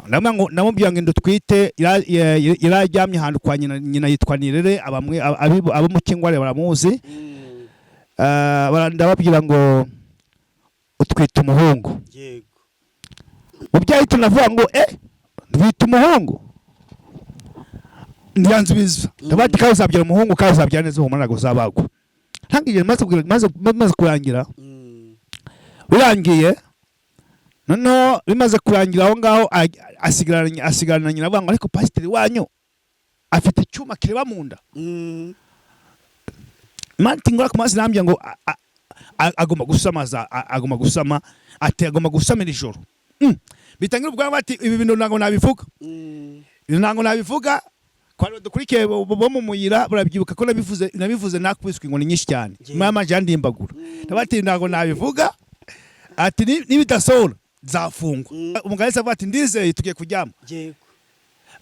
Ndamubwira ngo inda utwite iraryamye ahantu kwa nyina. Nyina yitwa Nirere, abamwe abo mu Kingware baramuzi. Ndababwira ngo utwite umuhungu. Mubyeyi, tunavuga ngo ntwite umuhungu, ntiyansubiza. Ndabati kandi uzabyara umuhungu, kandi uzabyara neza, humura, ntabwo uzabagwa. Ntangije maze kurangira, birangiye. Noneho bimaze kurangira aho ngaho, asigarana nyina, avuga ngo ariko pasiteri wanyu afite icyuma kireba mu nda. Mati ngora ku mazi, nambye ngo agomba gusama, agomba gusama, ati agomba gusamira ijoro. Bitangira ubwo bati ibi bintu ntabwo nabivuga, ibi ntabwo nabivuga. Kwa dukurikiye bo mu muyira barabyibuka ko nabivuze nakubiswe inkoni nyinshi cyane. Mama jandimbagura, ndabati ntabwo nabivuga, ati nibidasohora nzafungwa. Umugabo yahise avuga ati ndizeye, tugiye kuryama.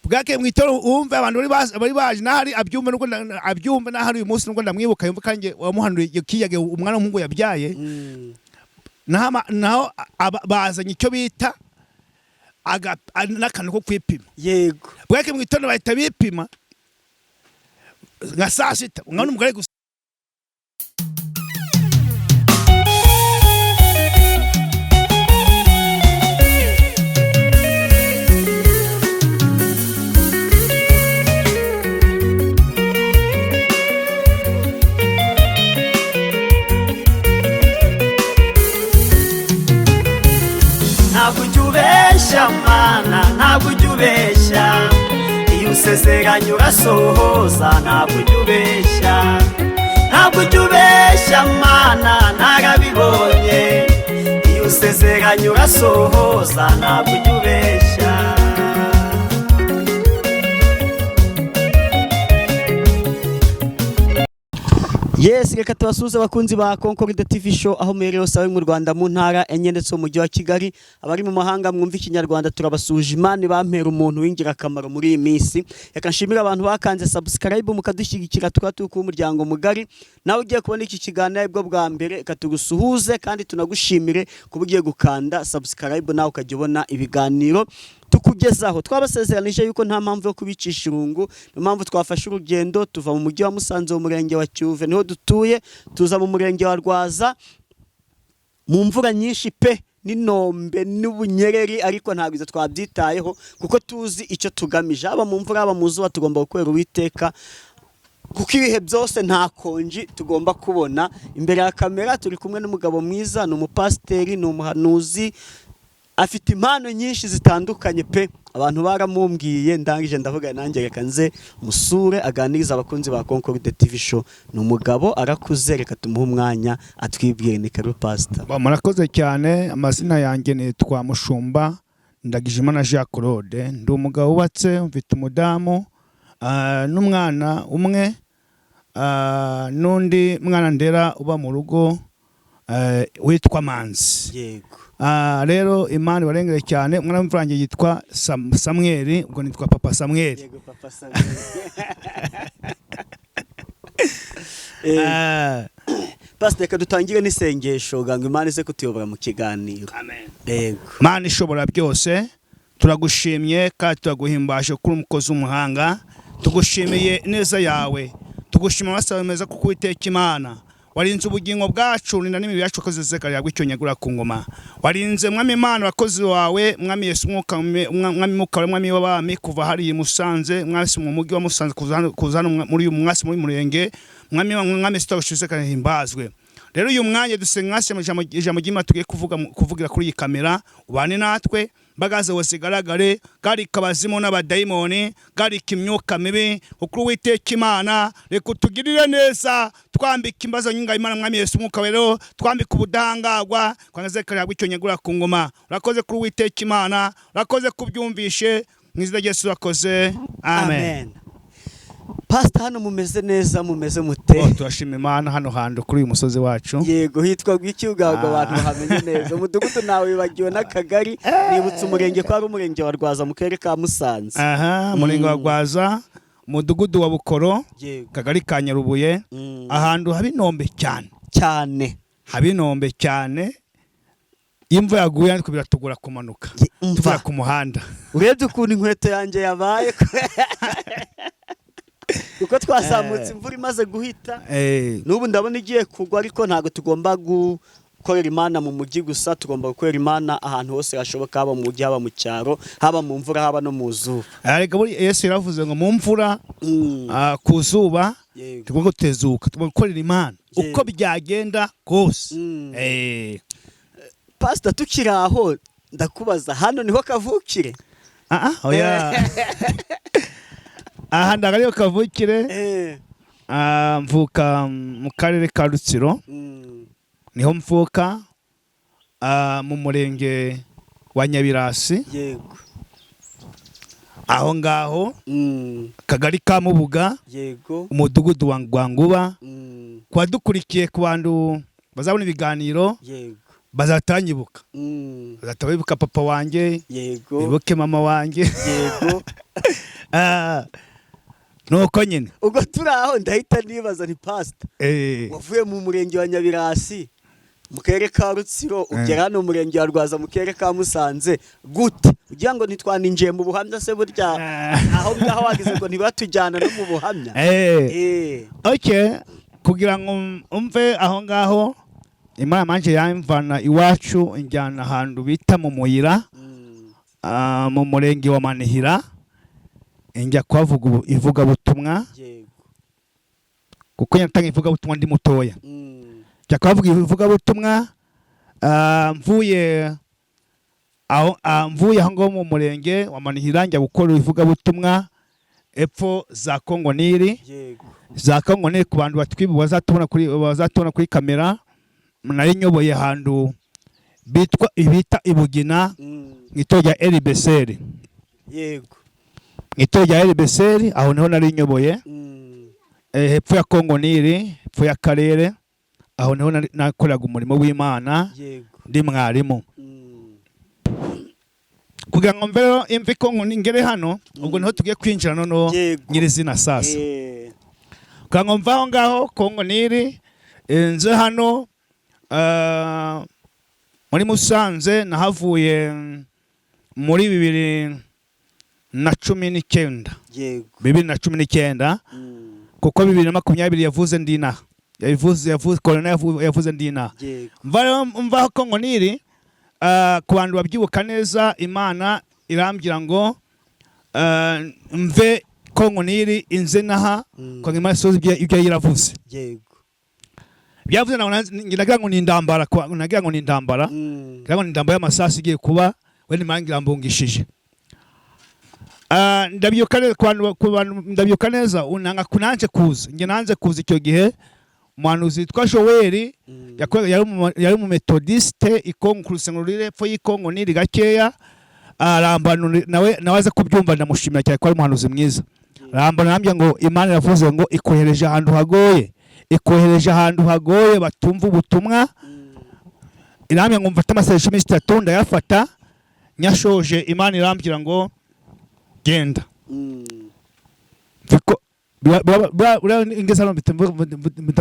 Bwake mu itorero, wumve abantu bari baje nahari abyumve, nubwo abyumve nahari uyu munsi, nubwo ndamwibuka, yumve kanjye wamuhanuriye kiyage umwana w'umuhungu yabyaye. Naho bazanye icyo bita n'akantu ko kwipima. Bwake mu itorero bahita bipima nka saa 6, umwana w'umugore gusa. Ntabwo ujya ubeshya mana, ntabwo ujya ubeshya. Iyo usezeranye urasohoza, ntabwo ujya ubeshya. Ntabwo ujya ubeshya mana, narabibonye. Iyo usezeranye urasohoza, ntabwo ujya ubeshya. Yes, reka tubasuhuze abakunzi ba Concorde TV Show aho muherereye hose, abari mu Rwanda mu ntara enye ndetse mu mujyi wa Kigali, abari mu mahanga mwumva Ikinyarwanda, turabasuhuje. Imana bampera umuntu w'ingirakamaro muri iyi minsi. Reka nshimire abantu bakanze subscribe mukadushyigikira, tukaba turi kuba umuryango mugari. Nawe ugiye kubona iki kiganiro aribwo bwa mbere, reka tugusuhuze kandi tunagushimire kuba ugiye gukanda subscribe, nawe ukajya ubona ibiganiro tukugezaho. Twabasezeranije yuko nta mpamvu yo kubicisha irungu, niyo mpamvu twafashe urugendo tuva mu mujyi wa Musanze, mu murenge wa Cyuve niho dutuye, tuza mu murenge wa Rwaza mu mvura nyinshi pe, n'inombe n'ubunyereri, ariko ntabwo ibyo twabyitayeho kuko tuzi icyo tugamije. Haba mu mvura, haba mu zuba, tugomba gukorera Uwiteka, kuko ibihe byose nta konji tugomba kubona. Imbere ya kamera turi kumwe n'umugabo mwiza, ni umupasiteri, ni umuhanuzi, afite impano nyinshi zitandukanye pe. Abantu baramumbwiye, ndangije ndavuga nanjye reka nze musure aganirize abakunzi ba Concorde TV Show. Ni umugabo arakuze, reka tumuhe umwanya atwibwire. Ni karibu, pastor. Murakoze cyane. Amazina yanjye nitwa Mushumba Ndagijimana Jean Claude, ndi umugabo wubatse, mfite umudamu n'umwana umwe, n'undi mwana ndera uba mu rugo, witwa Manzi. Rero Imana ibarengere cyane. Umwana w'imfura yitwa Samweli, ubwo nitwa Papa Samweli. Yego, Papa Samuel. Pastor, reka dutangire n'isengesho ngo Imana ize kutuyobora mu kiganiro. Amen. Yego. Mana ishobora byose, turagushimye kandi turaguhimbaje kuri umukozi w'umuhanga. Tugushimiye neza yawe, tugushima amaraso meza, kuko Uwiteka Imana warinze ubugingo bwacu, rinda n'imibiri yacu koze yagwa icyo nyagura ku ngoma. Warinze, Mwami Imana, abakozi wawe, Mwami Yesu, mwuka Mwami, mwuka Mwami w'abami, kuva hariya i Musanze, mwasi mu mujyi wa Musanze, kuza hano muri uyu mwasi muri murenge. Mwami, Mwami Yesu, turagushimiye kandi himbazwe. Rero uyu mwanya dusenga mwasi ijambo ry'Imana tugiye kuvugira kuri iyi kamera, ubane natwe, mbagaze wose igaragare, garika abazimu n'abadayimoni, garika imyuka mibi, kuko Uwiteka Imana reka utugirire neza, twambika imbazo nyinga Imana, Mwami Yesu, umwuka wero, twambika ubudahangarwa kwanze kariya icyo nyagura ku ngoma. Urakoze kuri Uwiteka Imana, urakoze kubyumvishe, mu izina rya Yesu urakoze, amen. Pastor, hano mumeze neza, mumeze mute? Oh, turashima Imana hano hantu kuri uyu musozi wacu. Yego, hitwa gwiki ubwabwo abantu bahamenye neza? Umudugudu nawe wibagiwe n'akagari, nibutse umurenge ko ari umurenge wa Rwaza mu karere ka Musanze. Aha, umurenge wa Rwaza, umudugudu wa Bukoro, kagari ka Nyarubuye, ahantu haba inombe cyane. Cyane. Haba inombe cyane. Iyo imvura yaguye ariko biratugora kumanuka. Umva. Tuvura ku muhanda. Urebye ukuntu inkweto yanjye yabaye, kuko twazamutse imvura imaze guhita. N'ubu ndabona igiye kugwa, ariko ntabwo tugomba gukorera Imana mu mujyi gusa, tugomba gukorera Imana ahantu hose hashoboka, haba mu mujyi, haba mu cyaro, haba mu mvura, haba no mu zuba. Ariko buri Yesu yaravuze ngo mu mvura, ku zuba, tugomba gutezuka, tugomba gukorera Imana uko byagenda kose. Pasita, tukiri aho ndakubaza, hano niho kavukire? Ah, ah, oya, aha ntabwo ariyo kavukire. Mvuka mu karere ka Rutsiro. Niho mvuka, mu murenge wa Nyabirasi, aho ngaho, akagari ka Mubuga, umudugudu wa Rwanguba. Ku badukurikiye, ku bantu bazabona ibiganiro, bazatanyibuka, bazahita bibuka papa wanjye, bibuke mama wanjye. Nuko nyine. Ubwo turi aho, ndahita nibaza ni pasita, wavuye mu murenge wa Nyabirasi mu karere ka Rutsiro, ugera hano mu murenge wa Rwaza mu karere ka Musanze gute? Ugira ngo ntitwaninjiye mu buhamya se burya? Aho ngaho wagize ngo ntibatujyana no mu buhamya. Okay, kugira ngo umve aho ngaho, Imana manje yamvana iwacu injyana ahantu bita mu Muyira, mu murenge wa Manihira, njya kuhavuga ivugabutumwa, kuko nyatanga ivugabutumwa ndi mutoya. Njya kuhavuga ivugabutumwa, mvuye aho ngaho mu murenge wa Manihira, njya gukora ivugabutumwa epfo za Kongo Nili. Za Kongo Nili, ku bantu batwibu bazatubona kuri kamera, nari nyoboye ahantu bitwa bita Ibugina, mu itorero rya RBCR. Mu itorero rya RBCR, aho niho nari nyoboye. Hepfo ya Kongo Nili, hepfo y'akarere, aho niho nakoraga umurimo w'Imana, ndi mwarimu. Kugira ngo mve rero imve Kongo ngere hano, ubwo niho tugiye kwinjira noneho nyirizina sasa. Kugira ngo mve aho ngaho Kongo Nili, nze hano muri Musanze, nahavuye muri 2019. 2019. Kuko 2020 yavuze ndi inaha, yavuze corona, yavuze ndi inaha. Mva rero, mvaho Kongo Nili, ku bantu babyibuka neza, Imana irambwira ngo mve Kongo Nili inze naha, kwa Imana isoze ibyo yaravuze. Byavuze naho nagira ngo ni indambara, nagira ngo ni indambara, ngira ngo ni indambara y'amasasu igiye kuba, we Imana irambungishije. Ndabyibuka neza, ku bantu ndabyibuka neza, unanga kunanje kuza, njye nanze kuza icyo gihe. Umuhanuzi witwa Joel, yari mu Methodiste ikongo, ku rusengero ruri hepfo y'ikongo niri gakeya, arambanura nawe aza kubyumva, ndamushimira cyane ko ari umuhanuzi mwiza. Arambana, arambwira ngo Imana iravuze ngo ikohereje ahantu hagoye, ikohereje ahantu hagoye batumva ubutumwa. Irambwira ngo mfate amasengesho iminsi 3, ndayafata, nyashoje Imana irambwira ngo genda. Mviko buriya ingeze hano mpita mvuga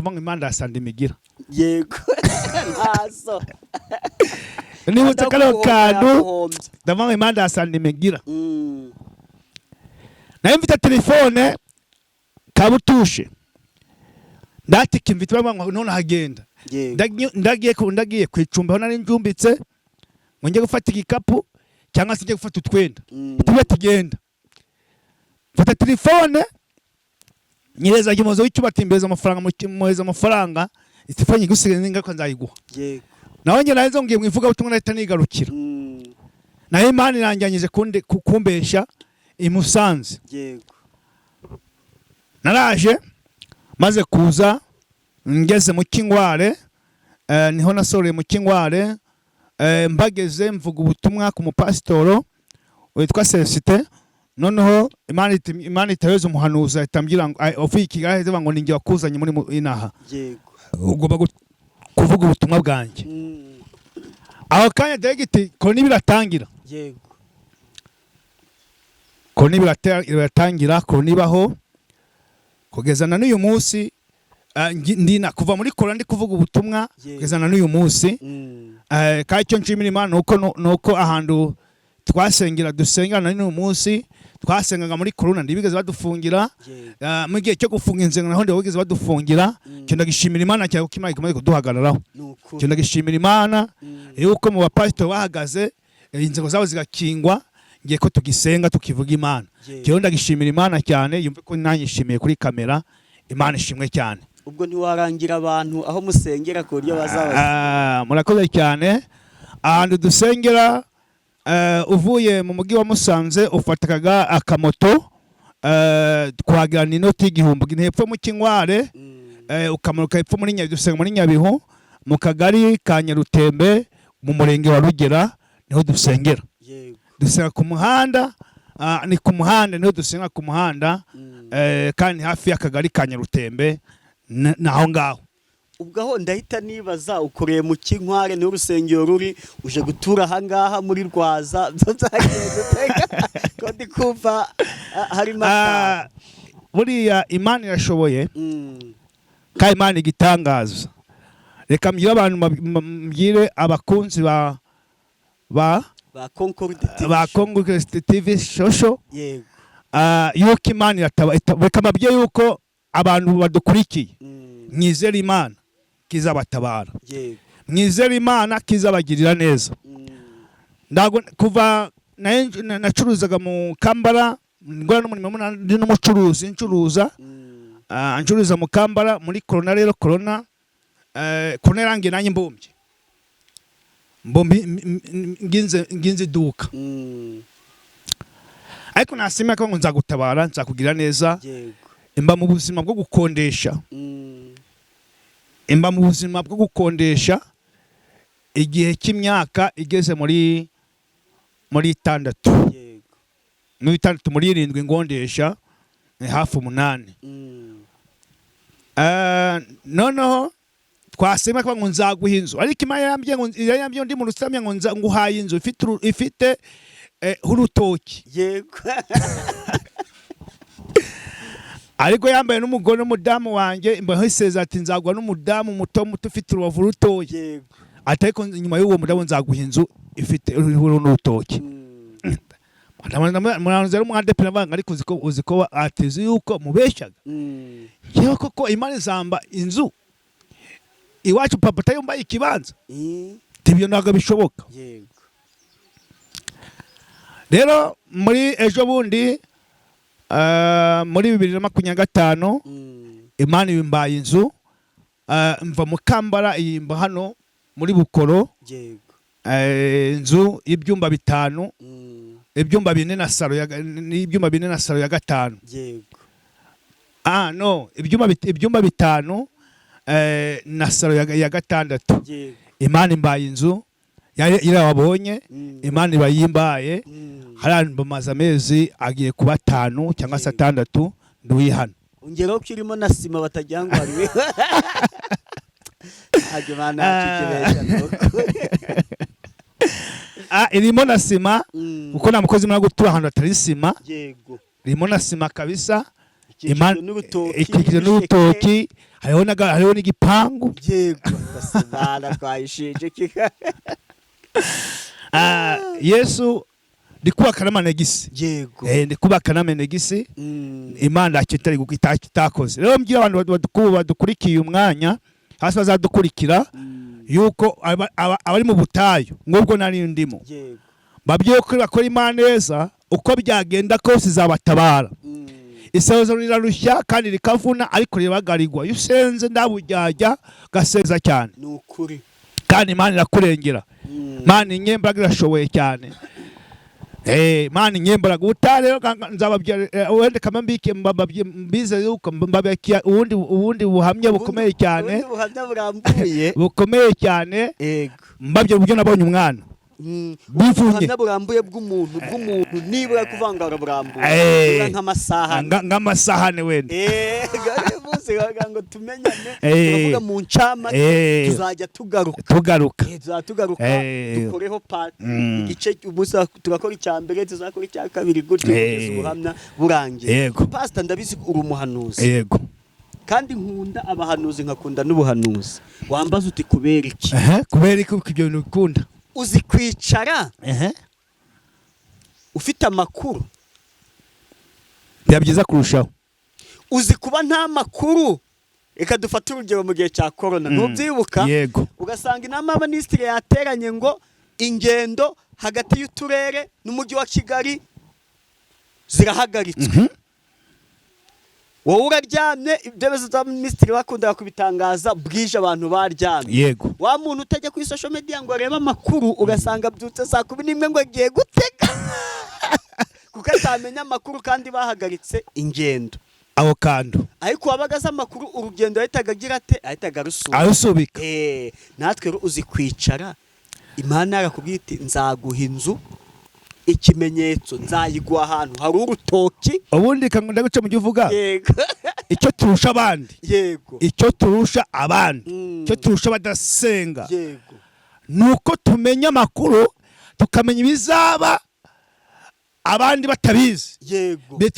ngo Imana irasanda imigira. Yego, ntazo. Nibutse kariya kantu, Yaguhombye. ndavuga ngo Imana irasanda imigira. Nayo mfite telefone kabutushe, ndatika imvita, bavuga ngo none hagenda. Ndagiye ku icumbi aho nari njumbitse, ngo njye gufata igikapu cyangwa se njye gufata utwenda. Tube tugenda, mfata telefone nyereza umuyobozi w'icyumba ati mbereza amafaranga, muhereza amafaranga, telefone nyigusigaye n'ingaruka nzayiguha. Nawe njye naheze ngiye mu ivugabutumwa, nahita nigarukira. Nayo Imana iranganyije kumbesha i Musanze. Naraje, maze kuza ngeze mu Kingware, niho nasoreye mu Kingware, mbageze mvuga ubutumwa ku mupasitoro witwa Celestin. Noneho Imana itaheza umuhanuzi, ahita ambwira ngo uvuye i Kigali, ahita avuga ngo ninjye wakuzanye muri inaha, ugomba kuvuga ubutumwa bwanjye. Aho kanya direct korona biratangira. Korona biratangira, korona ibaho kugeza na n'uyu munsi. Ndina kuva muri korona ndi kuvuga ubutumwa kugeza na n'uyu munsi. Kandi icyo nshimira Imana nuko ahantu twasengera, dusengera na n'uyu munsi, twasengaga muri korona ntibigeze badufungira. Mu gihe cyo gufunga inzengo naho ntibigeze badufungira. Icyo ndagishimira Imana cyane, kuko Imana ikomeje kuduhagararaho. Ni ukuri. Icyo ndagishimira Imana yuko mu bapasitori bahagaze, inzego zabo zigakingwa, ngiye ko tugisenga, tukivuga Imana. Njyewe ndagishimira Imana cyane, yumve ko nanyishimiye kuri kamera. Imana ishimwe cyane. Ubwo ntiwarangira abantu aho musengera ku buryo bazaba? Ah, murakoze cyane. Ahantu dusengera, uvuye mu mujyi wa Musanze ufata akamoto, twagira ni inoti y'1000, ni hepfo mu Kinkware. Ukamanuka hepfo muri Nyabihu, dusenga muri Nyabihu, mu kagari ka Nyarutembe, mu murenge wa Rugera, niho dusengera. Dusenga ku muhanda, ni ku muhanda, niho dusenga ku muhanda. Kandi hafi y'akagari ka Nyarutembe, naho ngaho. Ubwo aho ndahita nibaza, ukoreye mu Kinkware niho urusengero ruri, uje gutura ahangaha muri Rwaza, byagenze ute ko ndi kumva harimo Ah, akantu? Buriya Imana irashoboye kandi Imana igitangaza. Reka mbwire abantu, mbwire abakunzi ba Ba Concord TV. Ba Concord TV Shosho yuko Imana irataba. Reka mbabwire yuko abantu badukurikiye, mwizere Imana kizabatabara. Mwizere Imana kizabagirira neza. Ntabwo kuva nacuruzaga mu Kambara, ngora n'umurimo, ndi n'umucuruzi, ncuruza. Ncuruza mu Kambara muri corona. Rero corona yarangiye nanjye mbumbye mbumbi nginze iduka. Ariko nasimira ko ngo nzagutabara, nzakugira neza. Imba mu buzima bwo gukondesha. Imba mu buzima bwo gukondesha igihe cy'imyaka igeze muri 6. Muri 6, muri 7 ngondesha, ni hafi 8. Noneho twasema ko ngo nzaguha inzu, ariko Imana yarambwiye ngo, yarambwiye ndi mu rusamya ngo nguhaye inzu ifite urutoki. Ariko yambaye n'umugore n'umudamu wanjye, imbaho iseza ati nzaguha n'umudamu muto muto ufite urubavu rutoya. Ati ariko nyuma y'uwo mudamu nzaguha inzu ifite uriho n'urutoki. Muranze rero umwadepera banga, ariko uzi ko ateze yuko mubeshyaga. Yewe koko Imana izamba inzu iwacu, papa atayumbaye ikibanza? Ibyo ntabwo bishoboka. Rero muri ejo bundi, muri 2025, Imana ibimbaye inzu, mva mu Kambara iyimba hano muri Bukoro. Inzu y'ibyumba 5, ibyumba 4 na salo ya, n'ibyumba 4 na salo ya 5. Ah no, ibyumba 5, na salo ya 6. Imana imbaye inzu iriya wabonye. Imana iba yimbaye. Hariya bamaze amezi agiye kuba 5 cyangwa se 6 nduye hano. Ongeraho ko irimo na sima, batagira ngo hari ntabwo Imana yacu ikibeshya, ni ukuri. Ah, irimo na sima, kuko nta mukozi mwana gutura ahantu hatari sima. Irimo na sima kabisa. Ikikijwe n'urutoki. Ikikijwe N'ibisheke. n'urutoki, hariho n'igipangu. Yego, Imana twayishinje kika. Ah, Yesu, ndi kubaka n'amanegisi. Ndi kubaka n'amanegisi. Imana ntacyo itari itakoze. Rero mbwira abantu badukurikiye umwanya hasi, bazadukurikira, yuko abari mu butayu nk'ubwo nari ndimo, babwiye ko bakora Imana neza, uko byagenda kose izabatabara. Isezo rirarushya kandi rikavuna, ariko ribagarirwa iyo usenze ndabujyajya gasenza cyane. Ni ukuri. Kandi Imana irakurengera. Imana inyembaraga irashoboye cyane. Imana inyembaraga ubutaha rero nzababwira, wenda kama mbike mbize yuko mbabikiye ubundi buhamya bukomeye cyane. Ubundi buhamya burambuye. Bukomeye cyane. Mbabye uburyo nabonye umwana bivunye. Ubuhamya burambuye bw'umuntu nibura kuvangara burambuye. Nibura nk'amasaha. Nk'amasahane wenda. Gari bose bavuga ngo tumenyane. Turavuga mu ncamake. Tuzajya tugaruka. Tugaruka. Tuzajya tugaruka. Dukoreho part igice, umunsi tugakora icya mbere, tuzakora icya kabiri gutyo kugeza ubuhamya burangiye. Yego. Pastor, ndabizi ko uri umuhanuzi. Yego. Kandi nkunda abahanuzi, nkakunda n'ubuhanuzi. Wambaza uti: "Kubera iki?" Ehe, kubera iki ibyo bintu bikunda? Uzi kwicara ufite amakuru? Biba byiza kurushaho. Uzi kuba nta makuru? Reka dufate urugero mu gihe cya korona, ntubyibuka? Yego. Ugasanga inama y'abaminisitiri yateranye ngo ingendo hagati y'uturere n'umujyi wa Kigali zirahagaritswe. Wowe uraryamye. Ibyemezo bya minisitiri bakundaga kubitangaza bwije, abantu baryamye. Wa muntu utajya kuri social media ngo arebe amakuru, ugasanga abyutse saa 11 ngo agiye gutega kuko atamenya amakuru kandi bahagaritse ingendo. Aho kantu. Ariko wabaga azi amakuru, urugendo yahitaga agira ate? Ahitaga arusubika. Arusubika. Natwe rero, uzi kwicara Imana yarakubwiye iti: "Nzaguha inzu, ikimenyetso nzayiguha ahantu hari urutoki"? Ubundi ndaguca mu gihe uvuga. Yego. Icyo turusha abandi, icyo turusha abandi, icyo turusha abadasenga, ni uko tumenya amakuru, tukamenya ibizaba abandi batabizi.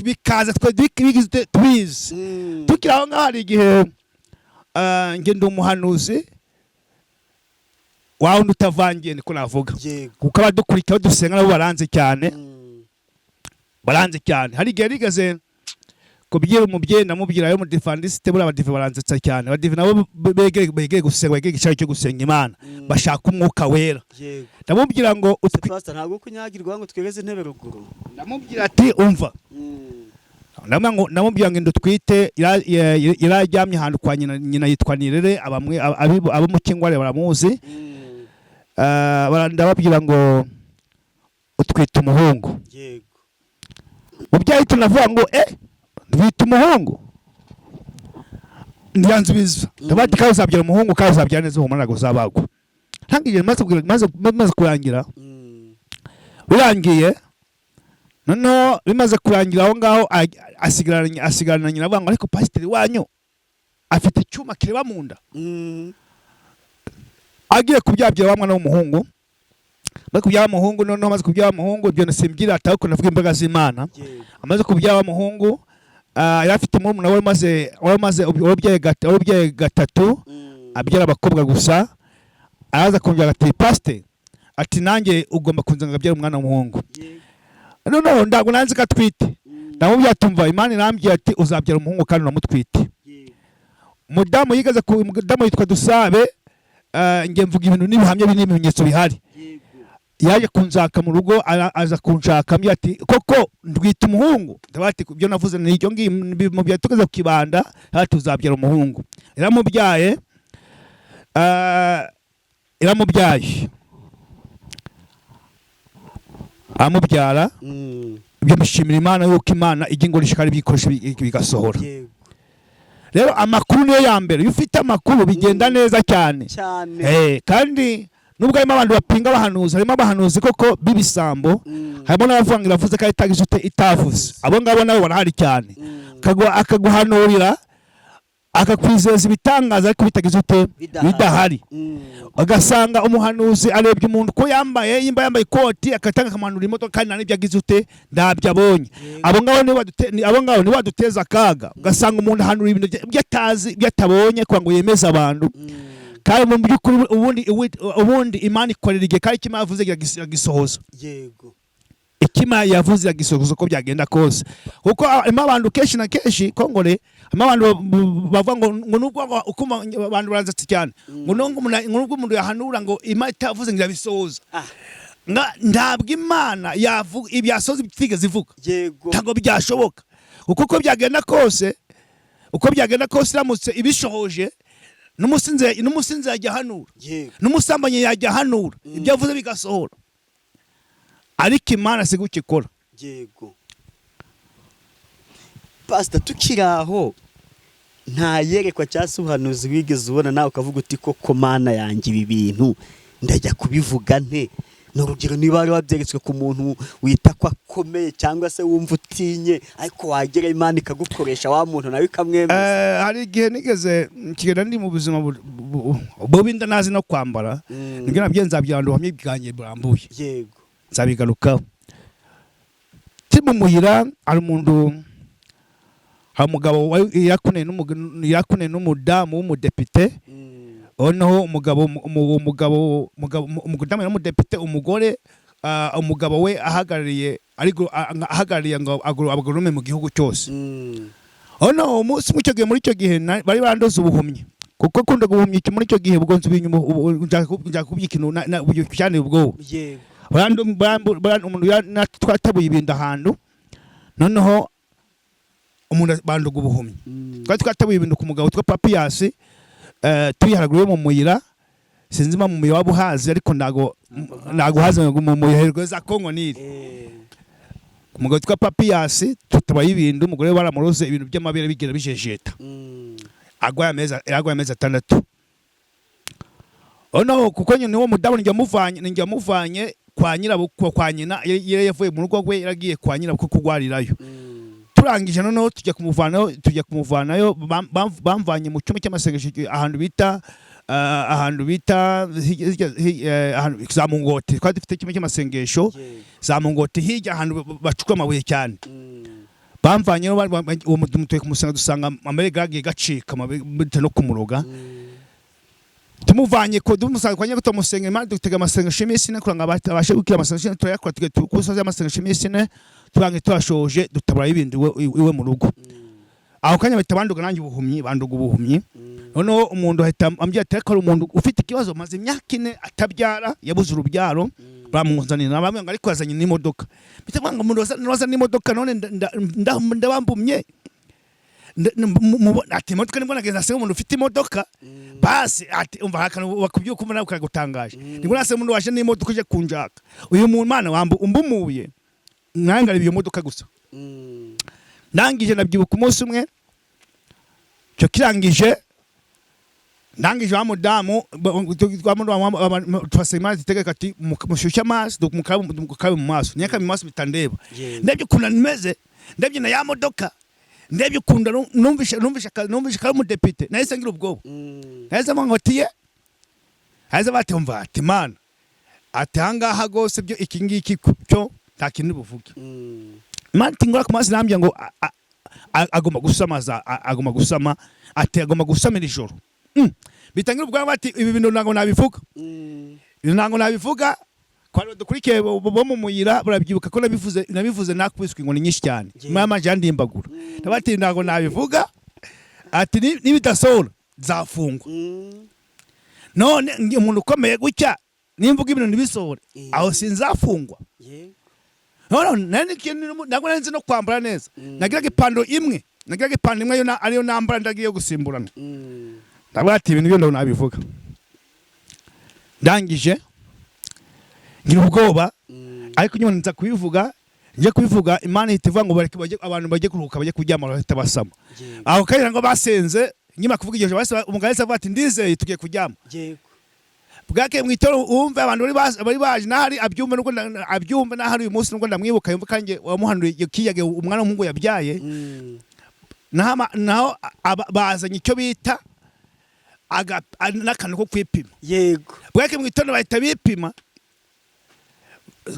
Bikaza twe bigize tubizi. Tukiri aho ngaho, hari igihe njye ndi umuhanuzi wawe undi utavangiye, niko navuga, kuko abadukurikira dusenga nabo baranze cyane. Baranze cyane. Hari igihe nigeze kubwira umubyeyi, ndamubwira yo mudivandisite, buriya abadive baranzetsa cyane. Abadive nabo begere gusenga, begere igishari cyo gusenga Imana, bashaka Umwuka Wera. Ndamubwira ngo Pastor, ntabwo kunyagirwa ngo twegeze intebe ruguru. Ndamubwira ati: "Umva." Ndamubwira ngo inda utwite iraryamye ahantu kwa nyina. Nyina yitwa Nirere, abamwe abo mu Kingware baramuzi. Ndababwira ngo utwite umuhungu. Mubyeyi, tunavuga ngo ntwite umuhungu. Ntiyansubiza. Ndavuga ati: "Kandi uzabyara umuhungu, kandi uzabyara neza, humura, ntabwo uzabagwa." Ntangije maze kurangira. Birangiye noneho, bimaze kurangira aho ngaho, asigarana nyina. Avuga ngo: "Ariko pasiteri wanyu afite icyuma kireba mu nda?" Agiye kubyabwira wa mwana w'umuhungu, amaze kubyara umuhungu. Noneho amaze kubyara umuhungu, ibyo simbwira ati, ariko navuga imbaraga z'Imana. Amaze kubyara umuhungu, yari afite murumuna we wari umaze wari ubyaye gatatu, abyara abakobwa gusa. Araza kongera ati: "Pasiteri," ati, "nanjye ugomba kunza ngabyara umwana w'umuhungu." Noneho ntabwo nanzi ko atwite. Ndamubwira ati: "Umva, Imana irambwira ati uzabyara umuhungu kandi uramutwite." Umudamu yigaze ku umudamu yitwa Dusabe. Njye mvuga ibintu n'ibihamya n'ibimenyetso bihari. Yaje kunshaka mu rugo, aza kunshaka, ambwira ati: "Koko ndwita umuhungu?" Ndavuga ati: "Ibyo navuze ni ibyo ngibyo." Mu bya tugeze ku kibanda, ati: "Uzabyara umuhungu." Yaramubyaye, iramubyaye, amubyara. Ibyo mbishimira Imana yuko Imana ijya ingoresha kandi ibikoresho bigasohora. Rero amakuru niyo ya mbere. Iyo ufite amakuru bigenda neza cyane. Cyane. Kandi nubwo harimo abantu bapinga abahanuzi, harimo abahanuzi koko b'ibisambo, harimo n'abavuga ngo iravuze kandi itagize ute, itavuze. Abo ngabo nabo barahari cyane. Akaguhanurira, akakwizeza ibitangaza, ariko bitagize ute? Bidahari. Bidahari. Ugasanga umuhanuzi arebye umuntu ko yambaye, yimba yambaye ikoti, agatanga akamanura imodoka, kandi nta n'ibyo agize ute, ntabyo abonye. Abo ngabo nibo baduteza akaga. Ugasanga umuntu ahanura ibintu ibyo atazi, ibyo atabonye, kugira ngo yemeze abantu. Kandi mu by'ukuri ubundi Imana ikorera igihe, kandi icyo Imana yavuze iragisohoza. Icyo Imana yavuze iragisohoza uko byagenda kose, kuko harimo abantu kenshi na kenshi kongore, harimo abantu bavuga ngo nubwo ngo ukumva abantu baranzatse cyane, ngo nubwo umuntu yahanura ngo Imana itavuze ngo irabisohoza. Ntabwo Imana yavuga ibyasohoza itigeze ivuga. Ntabwo byashoboka, kuko uko byagenda kose, iramutse ibishohoje, n'umusinzi yajya ahanura, n'umusambanyi yajya ahanura, ibyo avuze bigasohora. Ariko Imana si gutyo ikora. Yego. Pastor, tukiri aho, nta yerekwa cyangwa se ubuhanuzi wigeze ubona nawe ukavuga uti: "Koko Mana yanjye, ibi bintu ndajya kubivuga nte?" Ni urugero, niba wari wabyeretswe ku muntu wita ko akomeye cyangwa se wumva utinye, ariko wagera Imana ikagukoresha, wa muntu nawe ikamwemeza. Hari igihe nigeze kigenda ndi mu buzima bubi, ndanazi no kwambara. Nibwo nabyo nzabyara ubuhamya bwanjye burambuye. Nzabigarukaho. Turi mu muyira, hari umuntu Hari umugabo yakuneye n'umudamu w'umudepite. Noneho umugabo umugabo umugabo umudamu w'umudepite, umugore, umugabo we ahagarariye, ariko ahagarariye ngo agoronome mu gihugu cyose. Noneho umunsi umwe, icyo gihe, muri icyo gihe bari bandoze ubuhumyi, kuko kunda guhumyi muri icyo gihe. Ubwo nsubiye inyuma, ubu nshaka kubyika ikintu cyane ubwoba. Umuntu twatabuye ibintu ahantu, noneho umuntu banduga ubuhumyi. Twari twatabuye ibintu ku mugabo witwa Papiyasi, turi haruguru yo mu muyira. Sinzi impamvu mu muyira waba uhazi, ariko ntago uhazi mu muyira za Kongo Nili. Ku mugabo witwa Papiyasi tutabaye ibintu, umugore we baramuroze, ibintu by'amabere bigera bijejeta. Agwaye amezi 6. Noneho kuko nyine uwo mudamu ninjye muvanye kwa nyirabukwe, kwa nyina. Yari yavuye mu rugo rwe, yaragiye kwa nyirabukwe kurwarirayo. Turangije noneho tujya kumuvanayo, bamvanye mu cyumba cy'amasengesho ahantu bita ahantu za Mungote. Twari dufite icyumba cy'amasengesho za Mungote hirya, ahantu bacukura amabuye cyane. Bamvanyeyo, uwo mudumu tugiye kumusenga, dusanga amabere gagiye gacika bitewe no kumuroga. Tumuvanye ko dumusanga kwa nyirabuto tumusenga Imana, dutega amasengesho y'iminsi 4 kugira ngo abashe gukira. Amasengesho 4 turayakora, tugiye kusoza amasengesho y'iminsi 4, turangiye tuyashoje, dutabara ibindi iwe mu rugo. Aho kanya bahita banduga nanjye ubuhumyi, banduga ubuhumyi. Noneho umuntu ahita ambwira ati: "Ariko hari umuntu ufite ikibazo, maze imyaka 4 atabyara, yabuze urubyaro." Bamuzanira, bamwe ngo ariko yazanye n'imodoka. Mpita mvuga ngo umuntu waza n'imodoka, none ndabambumye. Ati imodoka nibwo nagenda nsenga umuntu ufite imodoka. Basi ati umva hakana bakubyuka umva nawe ukagutangaje, nibwo nase umuntu waje n'imodoka uje kunjaka uyu muntu. Mana wambu umbumuye nangara iyo modoka gusa. Ndangije ndabyibuka umunsi umwe cyo kirangije, ndangije wa mudamu twasaba Imana itegeka ati mushyushye amazi, mukabe mu maso, nyaka mu maso bitandeba. Ndebye ukuntu meze, ndebye na ya modoka, ndebye ukuntu numvishe kari umudepite, nahise ngira ubwoba. Nahise mvuga ngo tiye, nahise bati umva, ati Mana, ati ahangaha rwose byo iki ngiki cyo nta kintu buvuge. Imana iti ngora ku mazi, nambye ngo agomba gusama, agomba gusama, ati agomba gusamira ijoro. Bitangira ubwoba, bati ibi bintu ntabwo nabivuga, ibi ntabwo nabivuga. Kwa dukurikiye bo mu muyira barabyibuka ko nabivuze nakubiswe inkoni nyinshi cyane. Mama yandimbagura, ndabati ntabwo nabivuga, ati nibidasohora nzafungwa. None umuntu ukomeye gutya nimvuga ibintu ntibisohore, aho sinzafungwa? None ntabwo nari nzi no kwambara neza. Nagiraga ipantaro imwe ariyo nambara, ndagiye gusimburana. Ndavuga ati ibintu byo ndabona nabivuga. Ndangije ngira ubwoba, ariko nyuma nza kubivuga. Njye kubivuga, Imana ihita ivuga ngo bareke bajye, abantu bajye kuruhuka, bajye kuryama, bahita basama. Aho kanya ngo basenze, nyuma kuvuga iryo jambo, umugabo yahise avuga ati ndizeye, tugiye kuryama. Bwake mu itorero wumve abantu bari baje nahari abyumve, nubwo abyumve nahari uyu munsi, nubwo ndamwibuka, yumve kanjye wamuhanuye kiyage umwana w'umuhungu yabyaye. Naho bazanye icyo bita n'akantu ko kwipima. Bwake mu itorero bahita bipima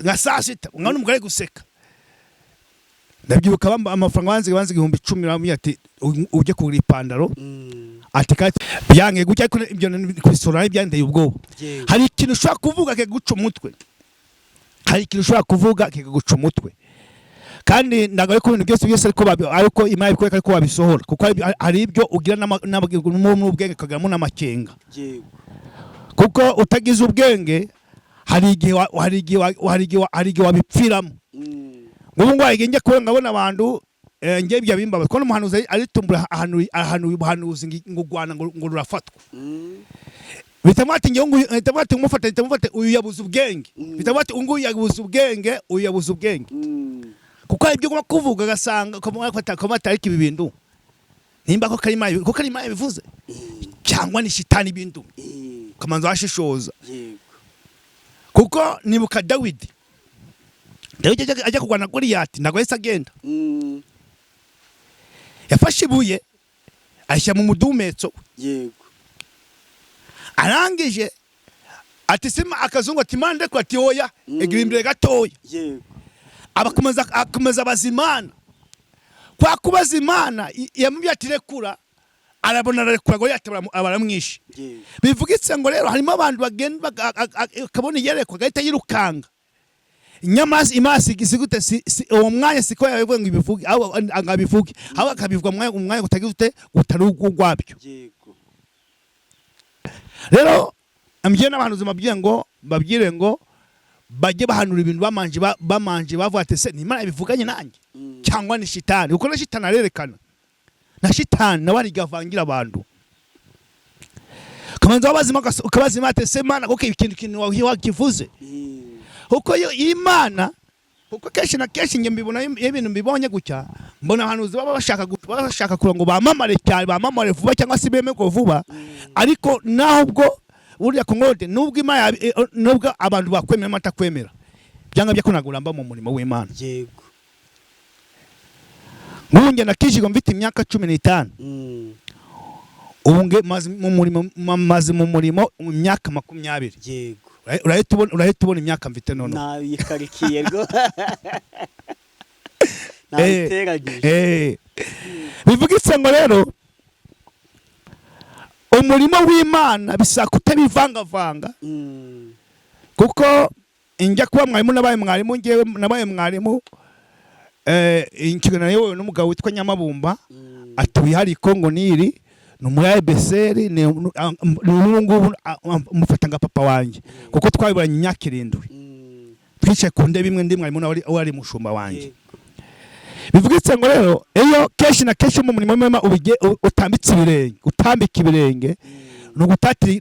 nka saa 6, umwana w'umugore ari guseka. Ndabyibuka amafaranga banze 10,000, bamubwira ati ujye kugura ipantaro. Ati kandi byange gutya, ariko ibyo kubisora byanteye ubwoba. Hari ikintu ushobora kuvuga kikaguca umutwe, hari ikintu ushobora kuvuga kikaguca umutwe. Kandi ntabwo ariko ibintu byose byose ariko Imana ibikwereka ariko wabisohora, kuko hari ibyo ugira n'ubwenge ukagiramo n'amakenga. Kuko utagize ubwenge hari igihe wa- hari igihe wa- hari igihe wa- hari igihe wabipfiramo. Nk'ubu ngubu hari igihe njya kubona nkabona abantu, njye ibyo bimbabaza kubona umuhanuzi aritumbura ahantu ubuhanuzi ngo u Rwanda ngo rurafatwa. Bitavuga ati ngewe nguyu, bitavuga ati umufate, bitavuga ati uyu yabuze ubwenge, bitavuga ati uyu nguyu yabuze ubwenge, uyu yabuze ubwenge. Kuko hari ibyo ugomba kuvuga ugasanga ukamata, ariko ibi bintu nimba ko Imana bivuze cyangwa ni shitani ibintu, ukamanza washishoza. Kuko nibuka Dawidi ajya kurwana na Goliyati, ntabwo yahise agenda. Yafashe ibuye ayishyira mu mudumetso we. Arangije ati sima akazungu, ati Imana ndekura, ati oya, egira imbere gatoya. Abakomeza akomeza abazimana Kwa kubaza Imana, yamubwiye ati rekura, arabona ararekura, Goliyati baramwishe. Bivugitse ngo rero harimo abantu bagenda akabona iyerekwa agahita yirukanga, nyamara Imana si gute, si uwo mwanya siko yabivuga ngo ibivuge, ahubwo ngo abivuge, ahubwo akabivuga mu mwanya utagize ute, utari ugwabyo. Rero mbwiye n'abahanuzi, mbabwire ngo bajye bahanura ibintu bamanje bavuga ati: "Se ni Imana yabivuganye nanjye cyangwa ni shitani?" Kuko na shitani arerekana, na shitani nawe arigavangira abantu. Kamanza wabazima, ukabazima ati: "Se Mana, kuko ikintu wakivuze?" Kuko iyo Imana, kuko kenshi na kenshi njye mbibona, iyo ibintu mbibonye gutya, mbona abahanuzi baba bashaka kugira ngo bamamare cyane, bamamare vuba cyangwa se bemerwe vuba. Ariko naho ubwo buriya kongode, nubwo Imana nubwo abantu bakwemera batakwemera, byanga byo ntabwo uramba mu murimo w'Imana. Nk'ubu njye nakijijwe mfite imyaka 15. Ubu nge maze mu murimo mu myaka 20. Urahita ubona imyaka mfite noneho. Nabikarikiye rwo, nabiteranyije. Bivugitse ngo rero umurimo w'Imana bisaba kutabivangavanga, kuko njya kuba mwarimu, nabaye mwarimu, ngewe nabaye mwarimu, ikiganiro nayobowe n'umugabo witwa Nyamabumba. Atuye hari Kongo Nili, ni muri ABCR, ni n'ubu ngubu mufata nka papa wanjye, kuko twabiburanye imyaka 7. Twicaye ku ntebe imwe, ndi mwarimu, nawe ari mushumba wanjye. Bivugitse ngo rero iyo kenshi na kenshi mu murimo w'Imana utambitse ibirenge, utambika ibirenge, ni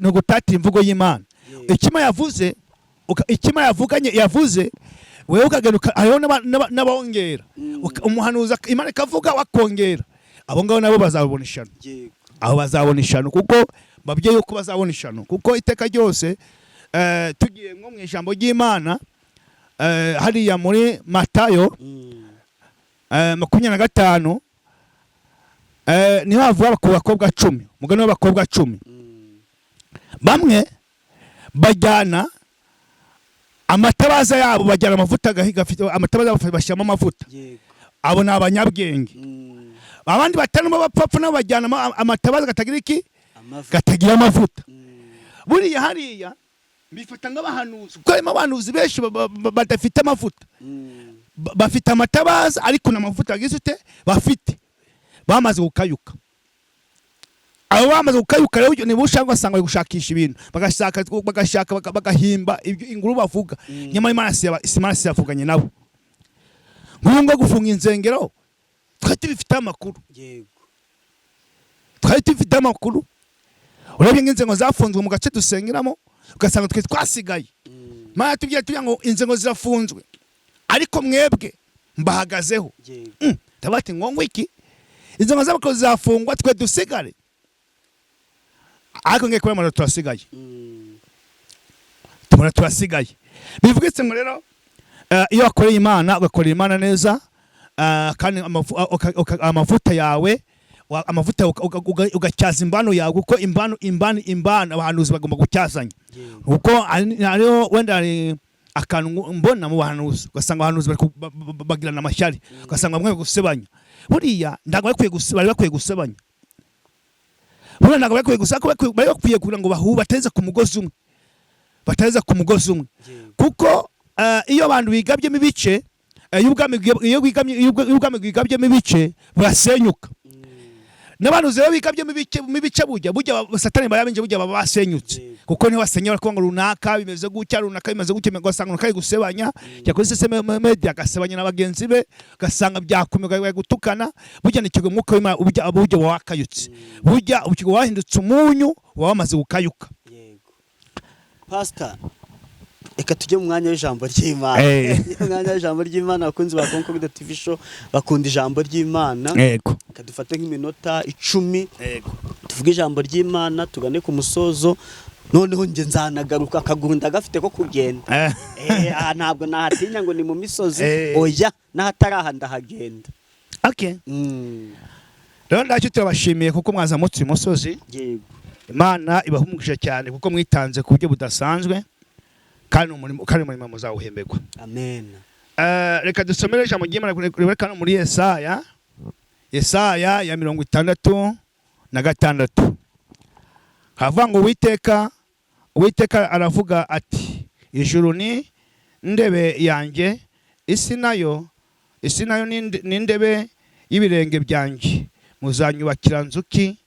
ugutatira imvugo y'Imana. Ikima yavuze ikima yavuganye, yavuze, wewe ukagenda hariho n'abongera. Umuhanuzi Imana ikavuga wakongera, abo ngabo nabo bazabona ishano. Aho bazabona ishano, kuko babwiye yuko bazabona ishano, kuko iteka ryose, tugiye nko mu ijambo ry'Imana, hariya muri Matayo 25, niho havuga ku bakobwa 10, umugani w'abakobwa 10. Bamwe bajyana amatabaza yabo, bajyana amavuta gafite amatabaza yabo, bashyiramo amavuta. Abo ni abanyabwenge. Abandi batanu b'abapfapfa nabo bajyana amatabaza katagira iki? Amavuta. Katagira amavuta. Buriya hariya mbifata nk'abahanuzi, kuko harimo abahanuzi benshi badafite amavuta. Bafite amatabaza ariko nta mavuta bagize ute bafite, bamaze gukayuka. Abo bamaze gukayuka rero, niba ushaka ugasanga bari gushakisha ibintu, bagashaka bagahimba ibyo inkuru bavuga. Nyamara Imana si yavuganye nabo. Nk'ubu ngo gufunga insengero twari tubifite amakuru. Twari tubifite amakuru. Urebye nk'inzengo zafunzwe mu gace dusengeramo, ugasanga twe twasigaye. Imana yatubwiye, tubwira ngo inzengo zirafunzwe, ariko mwebwe mbahagazeho. Ndavuga ati ngo iki, inzengo z'abakozi zafungwa twe dusigare? Ariko ngiye kubona turasigaye. Tubona turasigaye. Bivugitse ngo rero, iyo wakoreye Imana, ugakorera Imana neza, kandi amavuta yawe, amavuta ugacyaza imbano yawe, kuko imbano abahanuzi bagomba gucyazanya. Kuko hariho wenda hari akantu mbona mu bahanuzi, ugasanga abahanuzi bari bagirana amashyari, ugasanga bamwe bari gusebanya. Buriya ntabwo bari bakwiye gusebanya. Buriya ntabwo bari bakwiye gusebanya, kuko bari bakwiye kugira ngo bateze ku mugozi umwe, bateze ku mugozi umwe. Kuko iyo abantu bigabyemo ibice, iyo ubwami bwigabyemo ibice burasenyuka. N'abantu rero bigabyemo ibice, burya Satani bayabinje, burya baba basenyutse. Kuko niho basenya, barakuvuga ngo runaka bimeze gutya, runaka bimeze gutya, ugasanga runaka ari gusebanya, yakoze social media agasebanya na bagenzi be, ugasanga byakomeye, bari gutukana. Burya ni ikigo umwuka w'Imana, burya wakayutse, burya ukigo wahindutse umunyu, uba wamaze gukayuka. Yego, Pastor, reka tujye mu mwanya w'ijambo ry'Imana. Mu mwanya w'ijambo ry'Imana, abakunzi ba Concord TV Show bakunda ijambo ry'Imana. Reka dufate nk'iminota 10, tuvuge ijambo ry'Imana, tugane ku musozo. Noneho njye nzanagaruka, akaguru ndagafite ko kugenda. Aha ntabwo nahatinya ngo ni mu misozi. Oya, n'ahatari aha ndahagenda. Rero ndacyo turabashimiye kuko mwazamutse uyu musozi. Imana ibaha umugisha cyane kuko mwitanze ku buryo budasanzwe, kandi umurimo muzawuhemberwa. Amen. Reka dusomere ijambo ry'Imana riboneka no muri Yesaya. Yesaya ya 66, havuga ngo: Uwiteka aravuga ati: "Ijuru ni ndebe yanjye, isi nayo ni ndebe y'ibirenge byanjye. Muzanyubakira nzuki?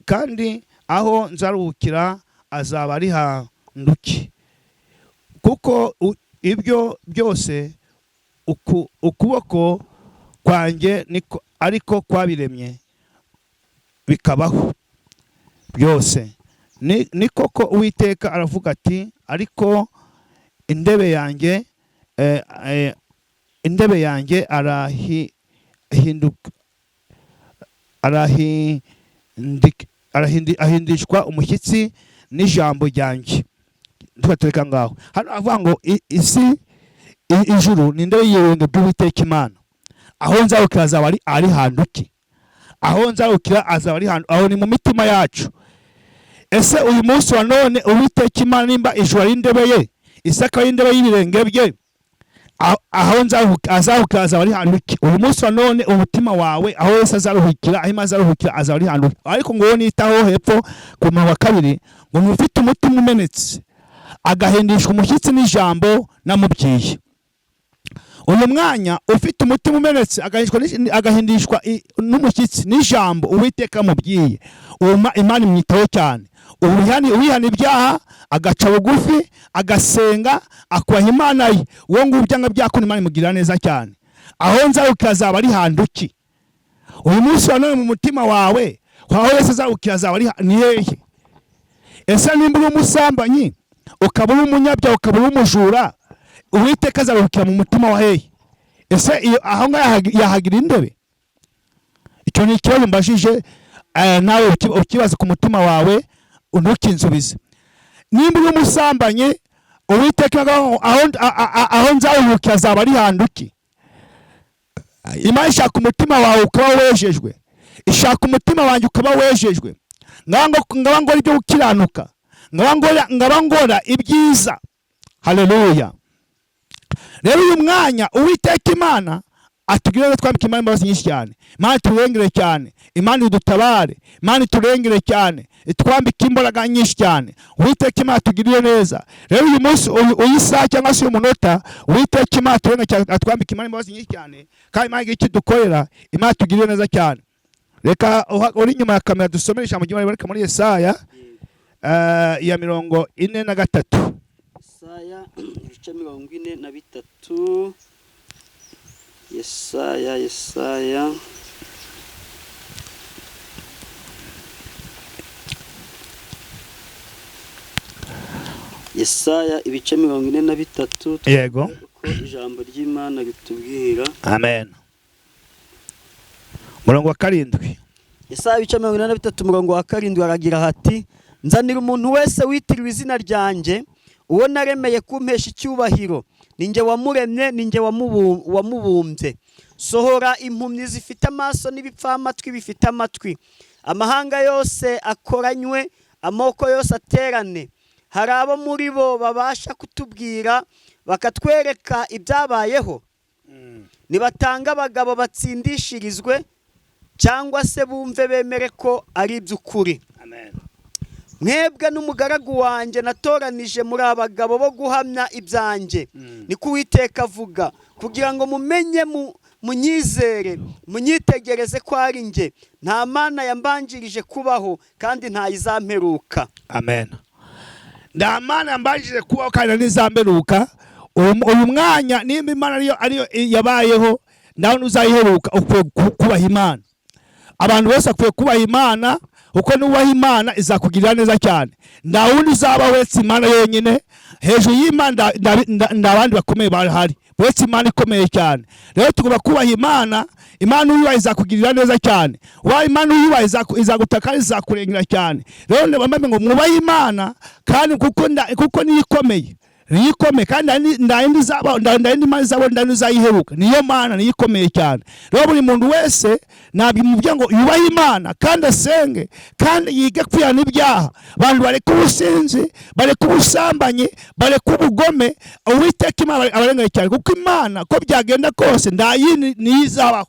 Kandi aho nzaruhukira azaba ari handuki? Kuko ibyo byose ukuboko kwanjye niko ariko kwabiremye, bikabaho byose." Ni koko Uwiteka aravuga ati: "Ariko intebe yanjye arahindishwa umushyitsi n'ijambo ryanjye." Tugatereka ngaho. Hano avuga ngo ijuru ni intebe y'ibirenge by'Uwiteka Imana. Aho nzarukira azaba ari hantu ki? Aho nzarukira azaba ari hantu, aho ni mu mitima yacu. Ese uyu munsi wa none, Uwiteka Imana, nimba ijuru ari intebe ye, isi akaba ari intebe y'ibirenge bye, aho azaruhukira azaba ari hantu ki? Uyu munsi wa none, umutima wawe, aho wese azaruhukira, aho Imana azaruhukira, azaba ari hantu ki? Ariko ngo wowe nitaho hepfo ku murongo wa 2 ngo: "Ufite umutima umenetse, agahindishwa umushyitsi n'ijambo namubwiye." Uyu mwanya, ufite umutima umenetse, agahindishwa n'umushyitsi n'ijambo Uwiteka amubwiye, uwo Imana imwitaho cyane. Uwihana ibyaha, agaca bugufi, agasenga, akubaha Imana ye, uwo nguwo byanga byakunda Imana imugirira neza cyane. Aho nzarukira azaba ari hantu ki? Uyu munsi wa none, mu mutima wawe, aho wese azarukira azaba ari ni hehe? Ese nimba uri umusambanyi, ukaba uri umunyabyaha, ukaba uri umujura, Uwiteka azaruhukira mu mutima wa hehe? Ese iyo aho ngaho yahagira intebe? Icyo ni ikibazo mbajije, nawe ukibaze ku mutima wawe, ntukinsubize. Nimba uri umusambanyi, Uwiteka aho nzaruhukira azaba ari hantu ki? Imana ishaka umutima wawe ukaba wejejwe, ishaka umutima wanjye ukaba wejejwe. Ngaba ngora ibyo gukiranuka, ngaba ngora ibyiza. Haleluya! Rero uyu mwanya, Uwiteka Imana atugirire neza, twambike Imana imbabazi nyinshi cyane. Imana iturengere cyane, Imana idutabare, Imana iturengere cyane, itwambike imbaraga nyinshi cyane. Uwiteka Imana atugirire neza. Rero uyu munsi, uyu saha cyangwa se uyu munota, Uwiteka Imana aturengere cyane, atwambike Imana imbabazi nyinshi cyane, kandi Imana igire icyo idukorera. Imana itugirire neza cyane. Reka uri inyuma ya kamera dusomere ijambo ry'Imana riboneka muri Yesaya ya 43. Yesaya ibice 43. Yesaya Yesaya ibice 43. Uko ijambo ry'Imana ritubwira. Amen. Murongo wa 7. Yesaya ibice 43, umurongo wa 7, aragira hati: "Nzanira umuntu wese witiriwe izina ryanjye, uwo naremeye kumpesha icyubahiro. Ninjye wamuremye, ninjye wamubumbye. Sohora impumyi zifite amaso n'ibipfamatwi bifite amatwi. Amahanga yose akoranywe, amoko yose aterane. Hari abo muri bo babasha kutubwira, bakatwereka ibyabayeho? Nibatanga abagabo batsindishirizwe, cyangwa se bumve bemere ko ari iby'ukuri." Amen. "Mwebwe n'umugaragu wanjye natoranije muri abagabo bo guhamya ibyanjye, niko Uwiteka avuga, kugira ngo mumenye, munyizere, munyitegereze ko ari njye. Nta mana yambanjirije kubaho, kandi ntayizamperuka." Amen. Nta mana yambanjirije kubaho kandi ntizamperuka. Uyu mwanya, nimba Imana ariyo yabayeho, nawe ntuzayiheruka. Ukwiye kubaha Imana. Abantu bose bakwiye kubaha Imana, kuko nubaha Imana izakugirira neza cyane. Nta wundi uzaba uretse Imana yonyine. Hejuru y'Imana nda abandi bakomeye bahari uretse Imana ikomeye cyane. Rero tugomba kubaha Imana. Imana uyubaha izakugirira neza cyane. Wa Imana uyubaha izagutaka kandi izakurengera cyane. Rero ndabambwira ngo mwubahe Imana, kandi kuko niyo ikomeye, niyo ikomeye, kandi nta yindi izabaho, nta yindi mana izabaho, nta yindi izayiheruka. Niyo Mana, niyo ikomeye cyane. Rero buri muntu wese nabimubwira ngo yubahe Imana, kandi asenge, kandi yige kwihana ibyaha. Abantu bareke ubusinzi, bareke ubusambanyi, bareke ubugome. Uwiteka Imana abarengere cyane, kuko Imana, ko byagenda kose, nta yindi niyo izabaho.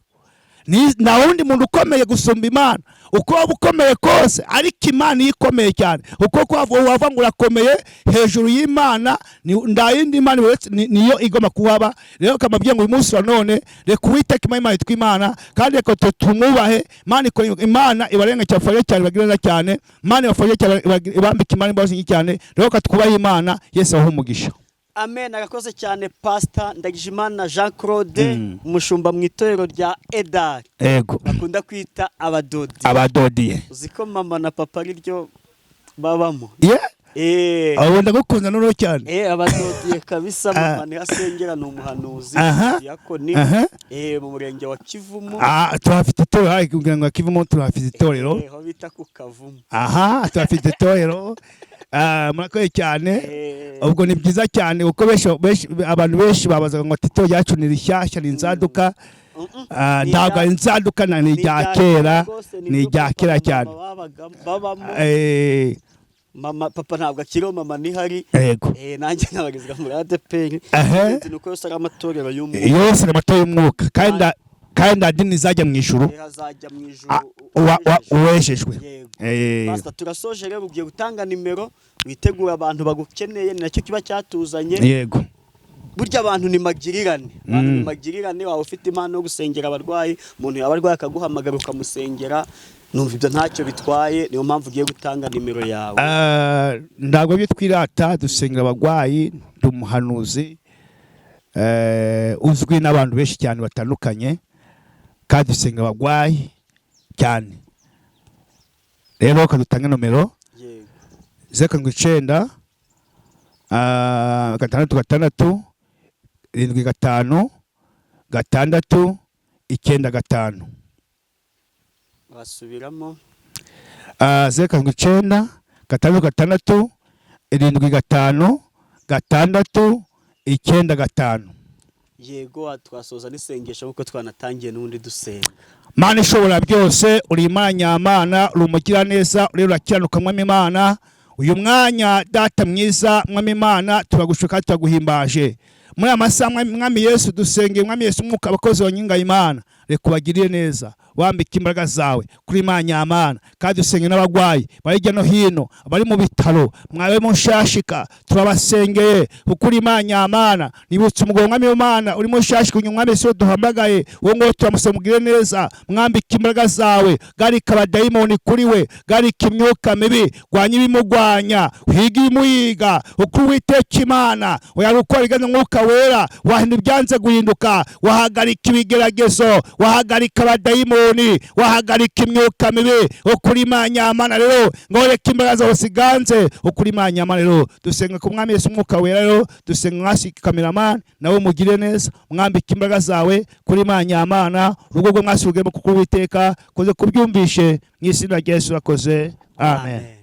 Nta wundi muntu ukomeye gusumba Imana. Uko waba ukomeye kose, ariko Imana iyo ikomeye cyane, uko wava ngo urakomeye hejuru y'Imana, nta yindi Imana uretse niyo igomba kuhaba. Rero kamabwiye ngo uyu munsi wa none reka Uwiteka Imana yitwa Imana, kandi reka tumwubahe. Imana ikora, Imana ibarenga cyane cyane, ibagirira neza cyane, Imana ibafashe cyane, ibambike Imana imbabazi nyinshi cyane. Rero reka twubahe Imana. Yesu abahe umugisha. Amen. Arakoze cyane Pastor Ndagijimana Jean Claude, umushumba mu itorero rya Edari, bakunda kwita Abadodi. Abadodiye. Uzi ko mama na papa ari ryo babamo? Ye. Eh. Abo ndagukunda noneho cyane. Abadodiye kabisa. Mama niho asengera, ni umuhanuzi, diakoni, mu murenge wa Kivumu. Ah, tuhafite itorero hari kugira ngo Kivumu tuhafite itorero. Aho bita ku Kavumu. Aha tuhafite itorero. Ah, murakoze cyane. Ubwo ni byiza cyane kuko benshi abantu benshi babazaga ngo itorero ryacu ni rishyashya, ni inzaduka. Ah, Ni ntabwo ari inzaduka, ni irya kera, rwose, ni ryo irya papa kera na cyane. mama babamo. Mama, papa ntabwo akiriho, mama nihari. Nanjye nkabarizwa muri ADEPR. Ni uko yose ari amatorero y'umwuka. Yose ni amatorero y'umwuka, kandi nta dini izajya mu ijuru. Hazajya mu ijuru Ah, uwejejwe. Yego. Eh. Pastor, turasoje rero, ugiye gutanga nimero, witegura abantu bagukeneye, ni nacyo kiba cyatuzanye. Burya abantu ni magirirane, abantu ni magirirane. Waba ufite impano yo gusengera abarwayi, umuntu yaba arwaye akaguhamagara ukamusengera, numva ibyo ntacyo bitwaye. Niyo mpamvu ugiye gutanga nimero yawe. Ah, ntabwo byo twirata, dusengera abarwayi. Ndi umuhanuzi uzwi n'abantu benshi cyane batandukanye, kandi dusenga abarwayi cyane. Rero reka dutange nomero. Yego. 079 6 6 7 5 6 9 5. Wasubiramo? 079 6 6 7 5 6 9 5. Yego, twasoza n'isengesho nk'uko twanatangiye n'ubundi dusenga. Mana ishobora byose, uri Imana nyamana, uri umugiraneza, uri urakiranuka, Mwami Imana. Uyu mwanya, Data mwiza, Mwami Imana, turagushuka, turaguhimbaje muri aya masaha. Mwami Yesu, dusenge, Mwami Yesu, umwuka abakozi wa Imana, reka ubagirire neza, wambike imbaraga zawe kuri Imana nyamana. Kandi dusenge n'abarwayi bari hirya no hino, abari mu bitaro, mwabe mu nshashika, turabasengeye kuko uri Imana nyamana. Nibutse umugabo, Mwami w'Imana, uri mu nshashika, uyu Mwami Yesu duhamagaye, uwo nguwo turamusaba umugirire neza, mwambike imbaraga zawe, garika abadayimoni kuri we, garika imyuka mibi, rwanya ibimugwanya, higa ibimuyiga, uko Uwiteka Imana uyari ukora igana umwuka wera, wahinda ibyanze guhinduka, wahagarika ibigeragezo, wahagarika abadayimoni, wahagarika imyuka mibi, ukuri Imana nyamana. Rero ngo reka imbaraga zawe ziganze, ukuri Imana nyamana. Rero dusenga ku Mwami Yesu umwuka wera. Rero dusenga mwasi cameraman, nawe umugire neza, mwambike imbaraga zawe kuri Imana nyamana, urugo rwe mwasi rugemo, kuko Uwiteka koze kubyumvishe mu izina rya Yesu urakoze, amen. Amen.